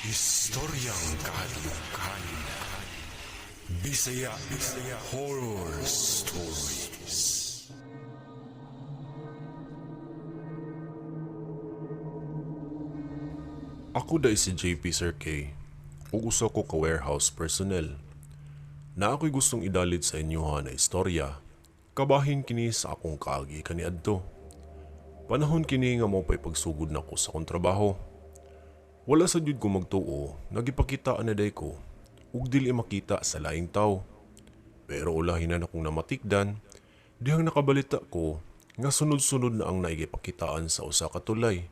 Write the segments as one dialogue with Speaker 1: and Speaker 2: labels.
Speaker 1: Istoryang kahadlukan. Bisaya Bisaya Horror Stories. Ako dai si JP Sir K ug usa ko ka warehouse personnel. Na ako'y gustong idalit sa inyo ha na istorya. Kabahin kini sa akong kaagi kaniadto. Panahon kini nga mo pa'y pagsugod nako sa akong trabaho. Wala sa jud ko magtuo, nagipakitaan na day ko, ug dili makita sa laing tawo. Pero ulahin na akong namatikdan, dihang nakabalita ko nga sunod-sunod na ang naigipakitaan sa usa ka tulay.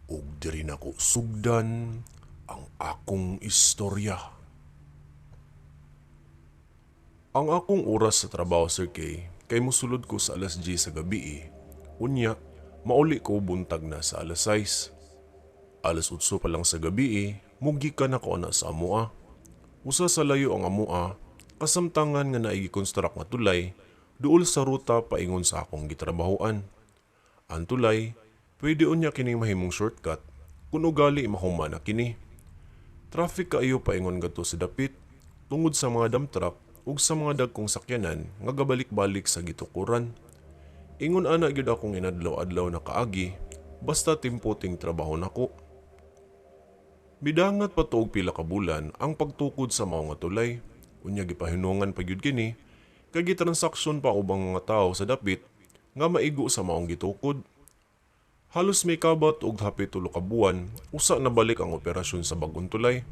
Speaker 1: Ug diri nako sugdan ang akong istorya. Ang akong oras sa trabaho, Sir K, kay mosulod ko sa alas 10 sa gabi. Unya, mauli ko buntag na sa alas 6. Alas 8 pa lang sa gabi, mugikan ako ana sa amoa. Usa sa layo ang amoa, kasamtangan nga naigi-construct nga tulay, duol sa ruta paingon sa akong gitrabahoan. Ang tulay, pwede unya kining mahimong shortcut, kun ugali mahuman na kini. Traffic kaayo paingon gadto sa dapit, tungod sa mga dump truck ug sa mga dagkong sakyanan nga gabalik-balik sa gitukuran. Ingon ana gyud akong inadlaw-adlaw na kaagi, basta timpo ting trabaho nako. Midangat pa tuog pila ka bulan ang pagtukod sa mao nga tulay. Unya gipahinungan pa gyud kini kay gitransaksyon pa ubang mga tawo sa dapit nga maigo sa maong gitukod. Halos may kabat og hapit 3 ka buwan usa na balik ang operasyon sa bag-ong tulay.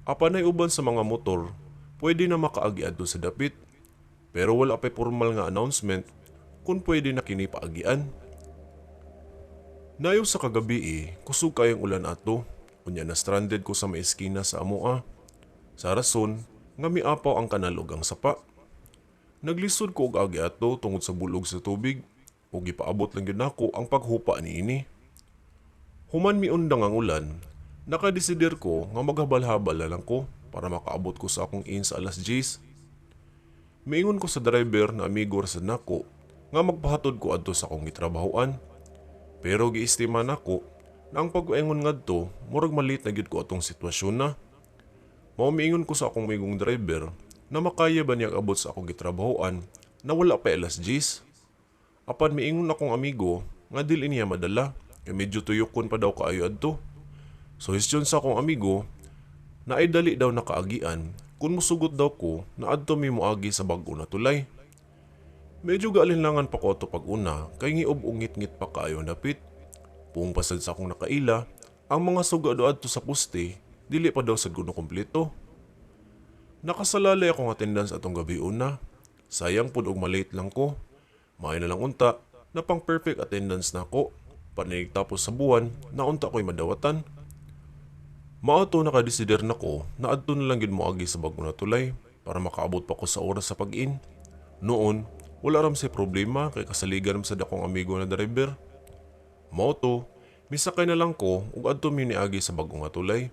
Speaker 1: Apan ay uban sa mga motor, pwede na makaagi adto sa dapit. Pero wala pa'y formal nga announcement kung pwede na kini paagian. Nayo sa kagabi kusog kayong ulan ato. Unya na stranded ko sa may eskina sa amoa. Sa rason nga miapaw ang kanal ug ang sapa. Naglisod ko og agi ato tungod sa bulog sa tubig ug gipaabot lang gyud nako ang paghupa niini. Human miundang ang ulan, nakadesider ko nga maghabal-habal na lang ko para makaabot ko sa akong in sa alas 10. Miingon ko sa driver na amigo ra sad nako nga magpahatod ko adto sa akong gitrabahoan. Pero giestima nako na ang pag-ingon ngadto murag malit na gyud ko atong sitwasyon na. Mao miingon ko sa akong migong driver na makaya ba niya abot sa akong gitrabahoan na wala pa alas 10. Apan miingon akong amigo nga dili niya madala kay medyo tuyokon pa daw kaayo adto. Suhestyon sa akong amigo na ay dali daw nakaagian kung musugot daw ko na adto mi moagi sa bag-o na tulay. Medyo gaalinlangan pa ko ato pag-una kay ngiob og ngit-ngit pa kaayo dapit. Puong pasad sa akong nakaila, ang mga suga do adto sa poste, dili pa daw sad kuno kompleto. Nakasalalay akong attendance atong gabi una. Sayang pud og malate lang ko. Maayo na lang unta na pang perfect attendance nako. Panig tapos sa buwan, naunta ko'y madawatan. Mao to nakadesider nako na adto na lang gyud moagi sa bag-o na tulay para makaabot pa ko sa oras sa pag-in. Noon, wala ram say problema kay kasaligan ram sad akong amigo na driver. Mao to, misakay na lang ko ug adto mi niagi sa bag-o nga tulay.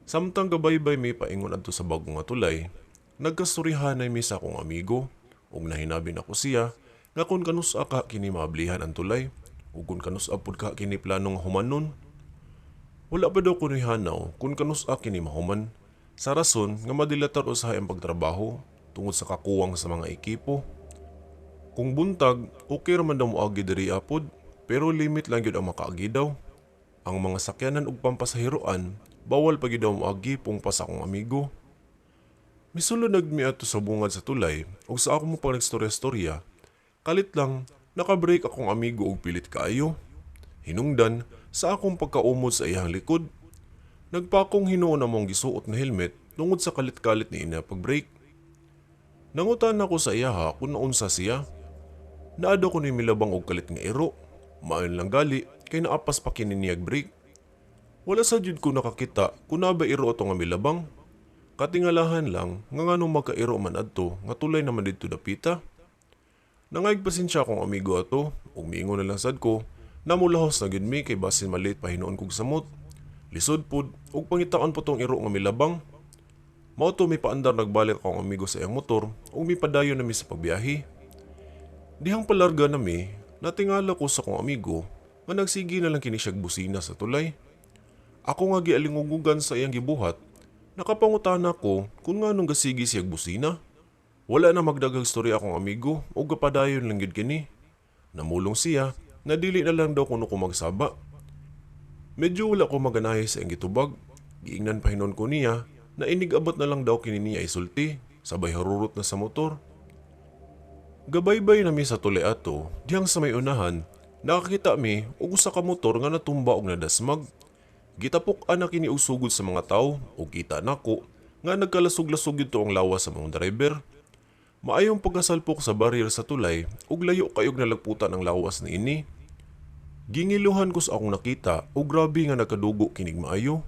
Speaker 1: Samtang gabaybay mi paingon adto sa bag-o nga tulay, nagkastoryahanay mi sa akong amigo ug nahinabi nako siya nga kung kanus-a ka kini maablihan ang tulay ug kung kanus-a pud ka kini plano nga humanon. Wala pa daw kuno'y hanaw kung kanus-a kini mahuman sa rason nga madilatar usahay ang pagtrabaho tungod sa kakuwang sa mga ekipo. Kung buntag, okay ra man daw moagi diri apod, pero limit lang gyud ang makaagi daw. Ang mga sakyanan ug pampasahiroan, bawal pa gyud daw moagi pung pa sa akong amigo. Misulod nagmi adto sa bungad sa tulay ug sa ako mo pag nagstorya-storya, kalit lang nakabreak akong amigo og pilit kaayo. Hinungdan sa akong pagkaumod sa iyang likod. Nagpakong hinuon among gisuot na helmet tungod sa kalit-kalit ni ina pag-brake. Nangutan ako sa iyaha kung naunsa siya. Naado ko ni milabang og kalit nga iro. Maayon lang gali kay naapas pa kini niyag brake. Wala sa jud ko nakakita kung naa ba iro ato nga milabang. Katingalahan lang nga nganong magkairo man adto nga tulay naman didto dapita. Nangayog pasensya akong amigo ato ug miingon na lang sad ko na mulahos na gyud mi kay basin malate pa hinuon kog samot. Lisod pud ug pangitaan po tong iro nga milabang. Mao to may paandar nagbalik akong amigo sa iyang motor ug mipadayon na mi sa pagbiyahe. Dihang palarga na mi, natingala ko sa akong amigo nga nagsige na lang kini siyag busina sa tulay. Ako nga gialingugugan sa iyang gibuhat, nakapangutana ko kung nganong gasigi siyag busina. Wala na magdagag storya akong amigo o gapadayon lang gyud kini. Namulong siya na dili na lang daw kuno ko magsaba. Medyo wala ko maganahe sa iyang gitubag. Giingnan pa hinon ko niya na inig-abot na lang daw kini niya isulti, sabay harurot na sa motor. Gabaybay na mi sa tulay ato, dihang sa may unahan, nakakita mi og usa ka motor nga natumba og nadasmag. Gitapok-an na kini og sugod sa mga tawo ug kita nako nga nagkalasog-lasog gyud ang lawas sa mga driver. Maayong pagkasalpok sa barrier sa tulay ug layo kayog nalagputan ang lawas niini. Gingiluhan ko sa akong nakita ug grabe nga nagkadugo kinig maayo.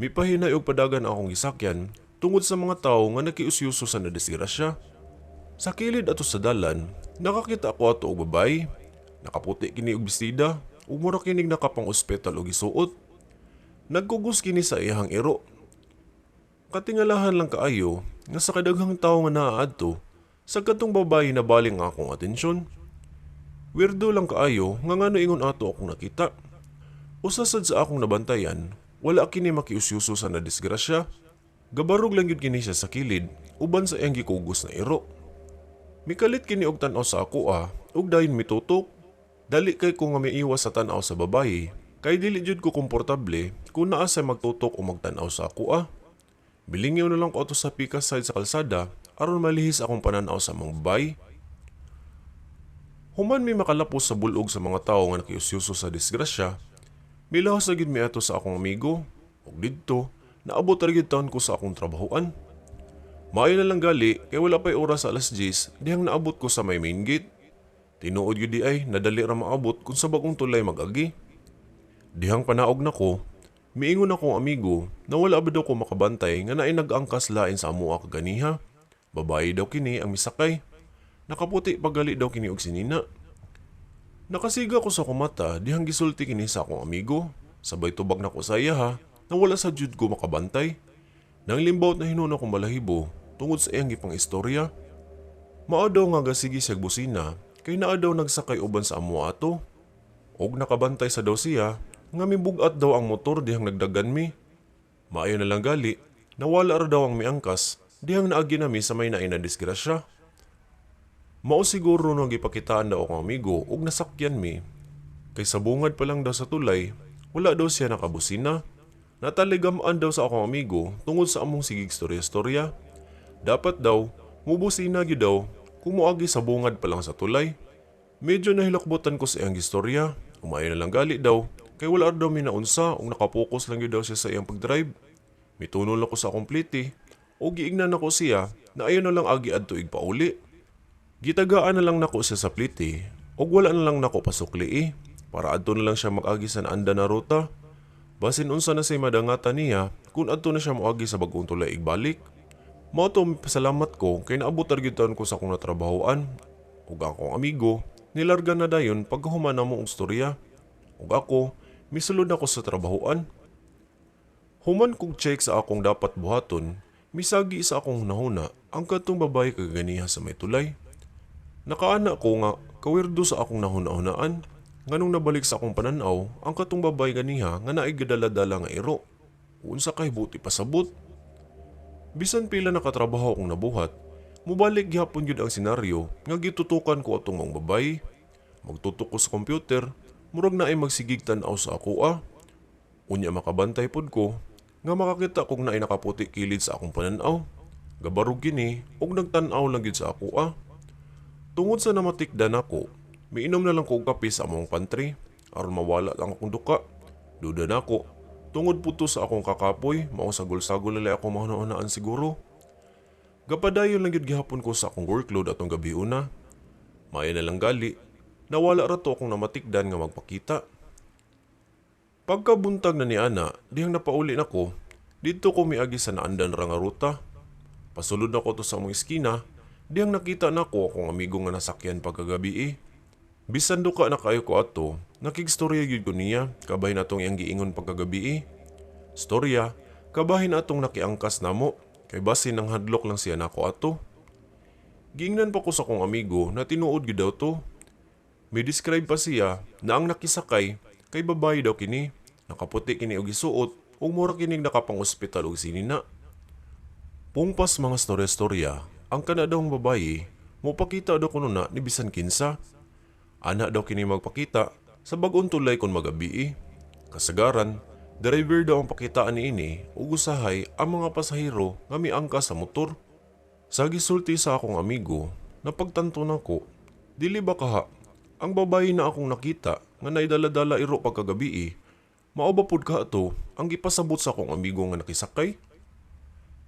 Speaker 1: Mipahinay og padagan akong gisakyan tungod sa mga tawo nga nakiusyuso sa nadisgrasya. Sa kilid ato sa dalan, nakakita ko ato og babae. Nakaputi kini og bestida ug mura kinig nakapang ospital og gisuot. Nagkugos kini sa iyahang iro. Katingalahan lang kaayo nga sa kadaghang tawo nga naa adto, sa katong babae nabaling ang akong atensyon. Weirdo lang kaayo nga ngano ingon ato akong nakita. Usa sad sa akong nabantayan, wala kini makiusyuso sa nadisgrasya. Gabarog lang gyud kini siya sa kilid uban sa iyang gikugos na iro. Mikalit kini og tan-aw sa ako ug dayon mitutok. Dali kay ko nga miiwas sa tan-aw sa babaye, kay dili jud ko komportable kung naa sa magtutok o magtan-aw sa ako. Bilingyaw na lang ko ato sa pikas side sa kalsada aron malihis akong pananaw sa mga babaye. Human mi makalapos sa bulog sa mga tawo nga nakiusyuso sa disgrasya, milahos na gyud mi ato sa akong amigo ug didto naabot ra gyud taon ko sa akong trabahoan. Maayo na lang gali kay wala pa'y oras sa alas 10 dihang naabot ko sa may main gate. Tinuod gyud di ay nadali ra maabot kung sa bagong tulay mag-agi. Dihang panaog nako, miingon akong amigo na wala ba daw ko makabantay nga naay nag-angkas lain sa amoa kaganiha. Babae daw kini ang misakay. Nakaputi pagali daw kini og sinina. Nakasiga ko sa kumata dihang gisulti kini sa akong amigo. Sabay tubag nako sa iya ha, na wala sa jud ko makabantay. Nang limbawt na hinuon akong balahibo tungod sa iyang gipang istorya. Mao daw nga gasigi siyag busina kay naa daw nagsakay uban sa amo ato. Og nakabantay sa daw siya nga mibugat daw ang motor dihang nagdagan mi. Maayo na lang gali, nawala ra daw ang miangkas dihang naagi nami sa may naay na disgrasya. Mao siguro nang gipakitaan daw akong amigo og nasakyan mi. Kay sa bungad pa lang daw sa tulay, wala daw siya nakabusina. Nataligamaan daw sa akong amigo tungod sa among sigig storya-storya. Dapat daw, mubusina gyud daw kung moagi sa bungad pa lang sa tulay. Medyo nahilakbutan ko sa iyang istorya. Umayo na lang gali daw, kay wala daw mi naunsa ug nakapokus lang gyud daw siya sa iyang pagdrive. Mitunol ako sa akong plite, o giingnan ako siya na ayaw na lang agi adto igpauli. Gitagaan na lang nako siya sa plite, ug wala na lang nako pasukli para adto na lang siya mag-agi sa naanda na ruta. Basin unsa na say madangatan niya kung adto na siya moagi sa bagong tulay igbalik. Mao to pasalamat ko kay naabot ra gyud taon ko sa akong natrabahoan. Ug akong amigo nilarga na dayon pagkahuman namo og storya. Ug ako misulod ako sa trabahoan. Human kog check sa akong dapat buhaton, misagi sa akong hunahuna ang katong babae kaganiha sa may tulay. Nakaana ko nga kawirdo sa akong nahuna-hunaan. Nganong nabalik sa akong pananaw ang katong babae ganiha nga naay gadala-dala nga iro. Unsa kay buti pasabot. Bisan pila nakatrabaho akong nabuhat, mubalik gihapon gyud ang senaryo nga gitutukan ko atong maong babae. Magtutok ko sa computer, murag naay magsigig tan-aw sa ako ah. Unya makabantay pod ko nga makakita kog naay nakaputi kilid sa akong pananaw. Gabarog kini og nagtan-aw lang gyud sa ako ah. Tungod sa namatikdan ako, miinom na lang ko og kape sa among pantry aron mawala lang akong duka. Duda nako, tungod po to sa akong kakapoy, mao sagol-sagol na ako mahuna-hunaan siguro. Gapadayon lang gyud gihapon ko sa akong workload atong gabi una. Maayo na lang gali, nawala ra to akong namatikdan nga magpakita. Pagkabuntag na ni ana, dihang napauli nako, didto ko miagi sa naandan ra nga ruta. Pasulod nako to sa among eskina, dihang nakita nako akong amigo nga nasakyan pagkagabi. Bisan duka na kaayo ko ato, nakigstorya gyud ko niya, kabahin atong iyang giingon pagkagabi. Storya, kabahin atong nakiangkas namo, kay basin nang hadlok lang siya nako ato. Giingnan pa ko sa akong amigo na tinuod gyud daw to. May describe pa siya na ang nakisakay kay babae daw kini, nakaputi kini og gisuot ug mura kinig nakapang-ospital og sinina. Pungpas mga storya-storya, ang kana daw babayi mopakita daw kuno na ni bisan kinsa. Ana daw kini magpakita sa bag-ong tulay kon magabii. Kasagaran, driver daw ang pakitaan niini ug usahay ang mga pasahero nga miangka sa motor. Sa gisulti sa akong amigo, napagtanto nako, dili ba kaha ang babayi na akong nakita nga naidala-dala iro pagkagabii, mao ba pud kaha to ang gipasabot sa akong amigo nga nakisakay?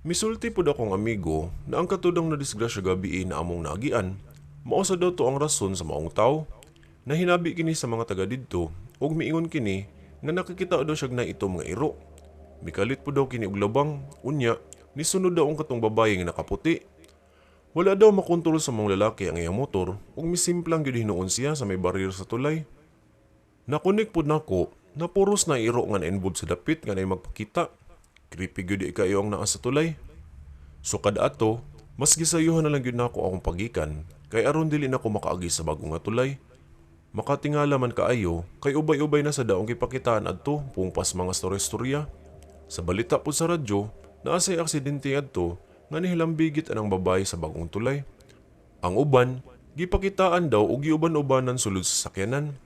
Speaker 1: Misulti pud akong amigo na ang katudang na disgrasya gabii na among naagian, mao sa daw to ang rason sa maong tawo. Nahinabi kini sa mga taga didto ug miingon kini nga nakikita daw siya na ito mga iro. Mikalit po daw kini og labang, unya nisunod daw ang katong babaye nga nakaputi. Wala daw makontrol sa mga lalaki ang iyang motor ug misimplang gyud hinuon siya sa may barrier sa tulay. Nakunik pud nako na puros na iro nga na-involve sa dapit nga nay magpakita. Creepy gyud kaayo ang naa sa tulay. Sukad ato, mas gisayuhan na lang gyud nako akong pagikan kay aron dili nako makaagi sa bago nga tulay. Makatingala man kaayo kay ubay-ubay na sa daong gipakitaan adto pungpas mga storya-storya. Sa balita pud sa radyo, naa say aksidente adto nga nihilambigit anang babae sa bagong tulay. Ang uban, gipakitaan daw og giuban-ubanan sulod sa sakyanan.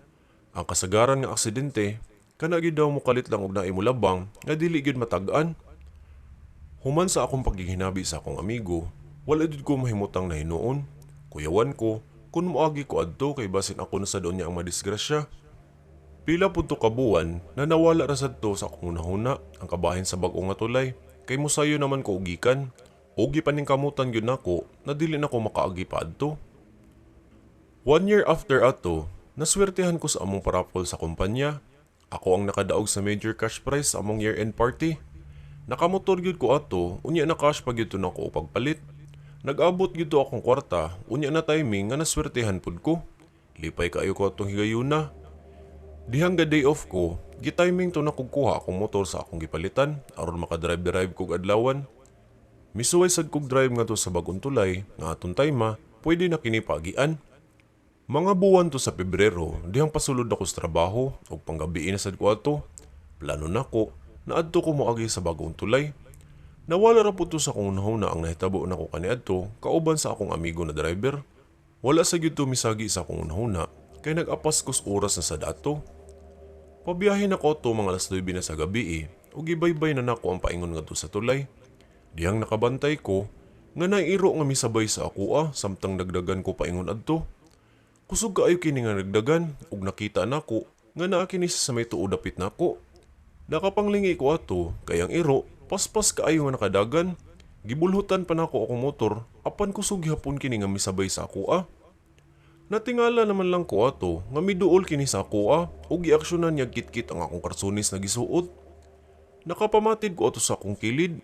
Speaker 1: Ang kasagaran nga aksidente, kana gyud daw mokalit lang og naay molabang nga dili gyud matag-an. Human sa akong pagighinabi sa akong amigo, wala gyud ko mahimutang na hinuon. Kuyawan ko kung moagi ko adto kay basin ako na sa doon niya ang madisgrasya. Pila pud to ka buwan na nawala ra sad to sa akong hunahuna ang kabahin sa bag-o nga tulay kay mosayo naman ko og gikan. Ug gipaningkamutan gyud nako na dili na ko makaagi pa adto. One year after ato, naswertehan ko sa among pa-raffle sa kumpanya. Ako ang nakadaog sa major cash prize sa among year-end party. Nakamotor gyud ko ato, unya na cash pa gyud to nako og pagpalit. Nag-abot gyud to akong kwarta, unya na timing nga naswertehan pud ko. Lipay kaayo ko atong higayuna. Dihang ga day off ko, gitiming to na kog kuha akong motor sa akong gipalitan aron maka-drive-drive kog adlawan. Misuway sad kog drive ngadto sa bagong tulay nga atong time pwede na kini paagian. Mga buwan to sa Pebrero, dihang pasulod ako sa trabaho ug panggabii na sad ko ato. Plano nako na adto ko moagi sa bagong tulay. Nawala ra pud to sa akong hunahuna ang nahitabo nako kaniadto kauban sa akong amigo na driver. Wala sa gyud to misagi sa akong hunahuna kay nag-apas kos oras na sa dato. Pabiyahe na ko to mga alas 9 na sa gabi ug gibaybay na nako ang paingon ngadto sa tulay. Dihang nakabantay ko nga nairo nga misabay sa akoa samtang nagdagan ko paingon adto. Kusog kaayo kini nga nagdagan ug nakita nako nga naa kini sa may tuo dapit nako. Nakapanglingi ko ato kay ang iro paspas kaayo nga nakadagan. Gibulhutan pa nako akong motor apan kusog gihapon kini nga misabay sa akoa. Natingala naman lang ko ato nga miduol kini sa akoa ug giaksyonan niya kitkit ang akong karsunis na gisuot. Nakapamatid ko ato sa akong kilid.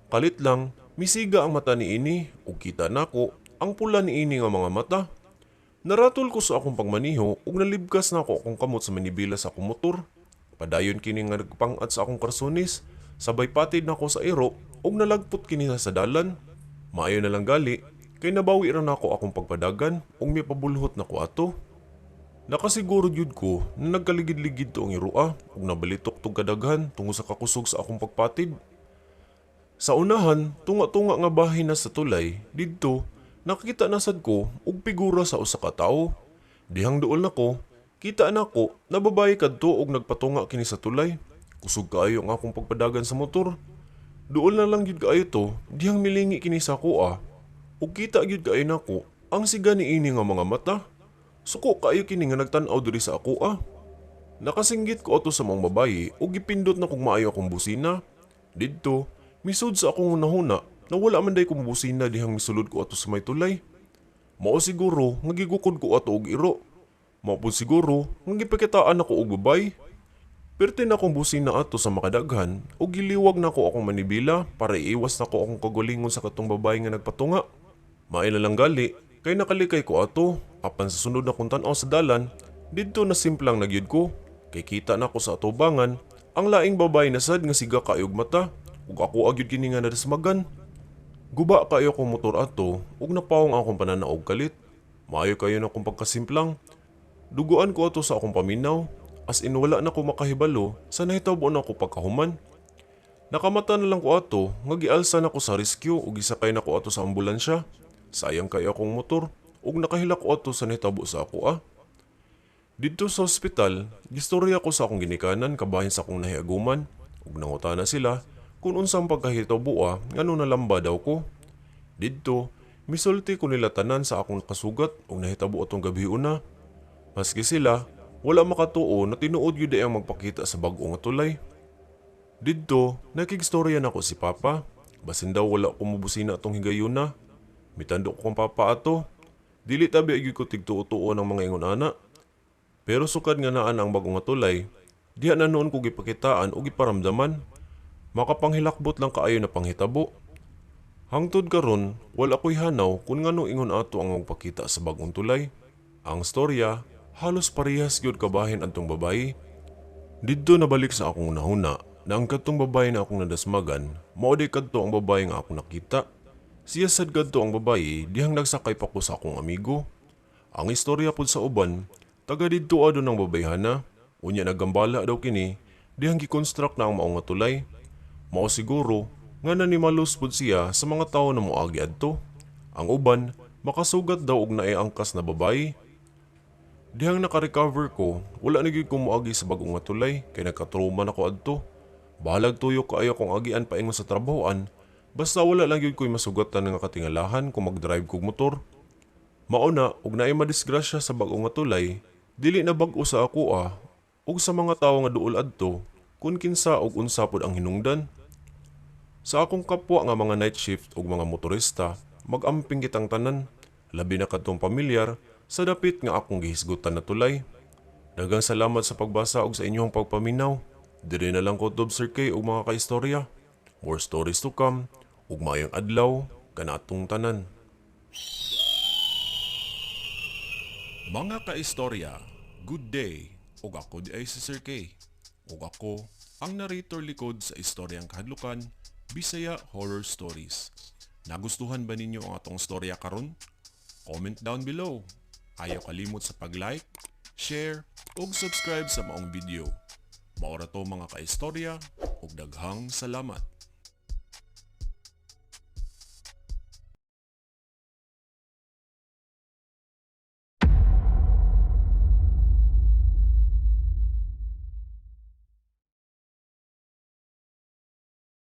Speaker 1: Kalit lang, misiga ang mata niini ug kita nako ang pula niini nga mga mata. Naratol ko sa akong pagmaniho ug nalibkas nako akong kamot sa manibela sa akong motor. Padayon kini nga nagpang-at sa akong karsunis, sabay patid nako sa iro ug nalagpot kini sa dalan. Maayo na lang gali kay nabawi ra nako akong pagpadagan ug mipabulhot nako ato. Nakasiguro gyud ko na nagkaligid-ligid to ang iroa ug nabalitok tog kadaghan tungod sa kakusog sa akong pagpatid. Sa unahan, tunga-tunga nga bahin na sa tulay, didto, nakita na sad ko og figura sa usa ka tawo. Dihang duol nako, kita nako na babaye kadto og nagpatunga kini sa tulay. Kusog kaayo ang akong pagpadagan sa motor. Duol na lang gyud kaayo to, dihang milingi kini sa akoa. Ug kita gyud kaayo nako ang siga niini nga mga mata. Suko kaayo kini nga nagtan-aw diri sa akoa. Nakasinggit ko ato sa maong babaye ug gipindot na kog maayo akong busina. Didto, misud sa akong hunahuna na wala man day kong busina dihang misulod ko ato sa may tulay. Mao siguro nga gigukod ko ato og iro. Mao pud siguro nga gipakitaan ako og babay. Perti na akong busina ato sa makadaghan ug giliwag nako akong manibela para iiwas nako akong kagalingon sa katong babae nga nagpatunga. Maayo na lang gali kay nakalikay ko ato apan sa sunod na kong tan-aw sa dalan didto na simplang na gyud ko kay kita nako sa atubangan ang laing babae na sad nga siga kaayo og mata ug ako gyud kini nga nadasmagan. Guba kaayo akong motor ato ug napawong akong pananaw og kalit. Maayo kayo na akong pagkasimplang. Duguan ko ato sa akong paminaw as in wala na ko makahibalo sa nahitabo nako pagkahuman. Nakamata na lang ko ato nga gialsa nako sa rescue ug gisakay nako ato sa ambulansya. Sayang kay akong motor ug nakahilak ko ato sa nahitabo sa ako ah. Didto sa ospital, gistorya ko sa akong ginikanan kabahin sa akong nahiaguman ug nangutana sila kung unsang pagkahitabo ngano nalamba daw ko. Didto, misulti ko nila tanan sa akong kasugat ug nahitabo atong gabi una. Maski sila, wala makatuo na tinuod gyud ang magpakita sa bag-o nga tulay. Didto, nakigstorya nako si Papa. Basin daw wala ko mobusina atong higayuna. Mitando ko kang Papa ato. Dili tabi gyud ko tigtuo-tuo ng mga ingon ana. Pero sukad nga naa ang bag-o nga tulay, diha na noon ko gipakitaan o giparamdaman. Makapanghilakbot lang kaayo na panghitabo. Hangtod karon, wala ko'y hanaw kung ngano ingon ato ang magpakita sa bag-ong tulay. Ang storya, halos parehas gyud kabahin adtong babayi. Didto nabalik sa akong hunahuna na ang kadtong babae na akong nadasmagan, mao di kadto ang babae nga akong nakita. Siya sad kadto ang babae dihang nagsakay pa ko sa akong amigo. Ang istorya pud sa uban, taga didto adto ang babayhana, unya nagambala daw kini dihang gi-construct na ang mao nga tulay. Mao siguro nga nanimalos pud siya sa mga tawo na moagi adto. Ang uban makasugat daw og naay angkas na babae. Dihang naka-recover ko, wala na gyud ko moagi sa bag-o nga tulay kay nagka-trauma na ko adto. Bahalag tuyo kaayo akong agian paingon sa trabahoan, basta wala lang gyud ko'y masugatan nga katingalahan kung mag-drive kog motor. Mao na og naay madisgrasya sa bag-o nga tulay, dili na bag-o sa ako ug sa mga tawo nga duol adto kun kinsa ug unsa pod ang hinungdan. Sa akong kapwa nga mga night shift ug mga motorista, mag-amping kitang tanan, labi na kadtong pamilyar sa dapit nga akong gihisgutan na tulay. Daghang salamat sa pagbasa ug sa inyong pagpaminaw. Diri na lang ko kutob, Sir K ug mga kaistorya. More stories to come ug maayong adlaw kanatong tanan. Mga kaistorya, good day. Ug ako di ay si Sir K. Ug ako ang narrator likod sa istoryang kahadlukan, Bisaya Horror Stories. Nagustuhan ba ninyo ang atong storya karon? Comment down below. Ayaw kalimot sa pag-like, share, ug subscribe sa maong video. Mao ra to, mga kaistorya, ug daghang salamat.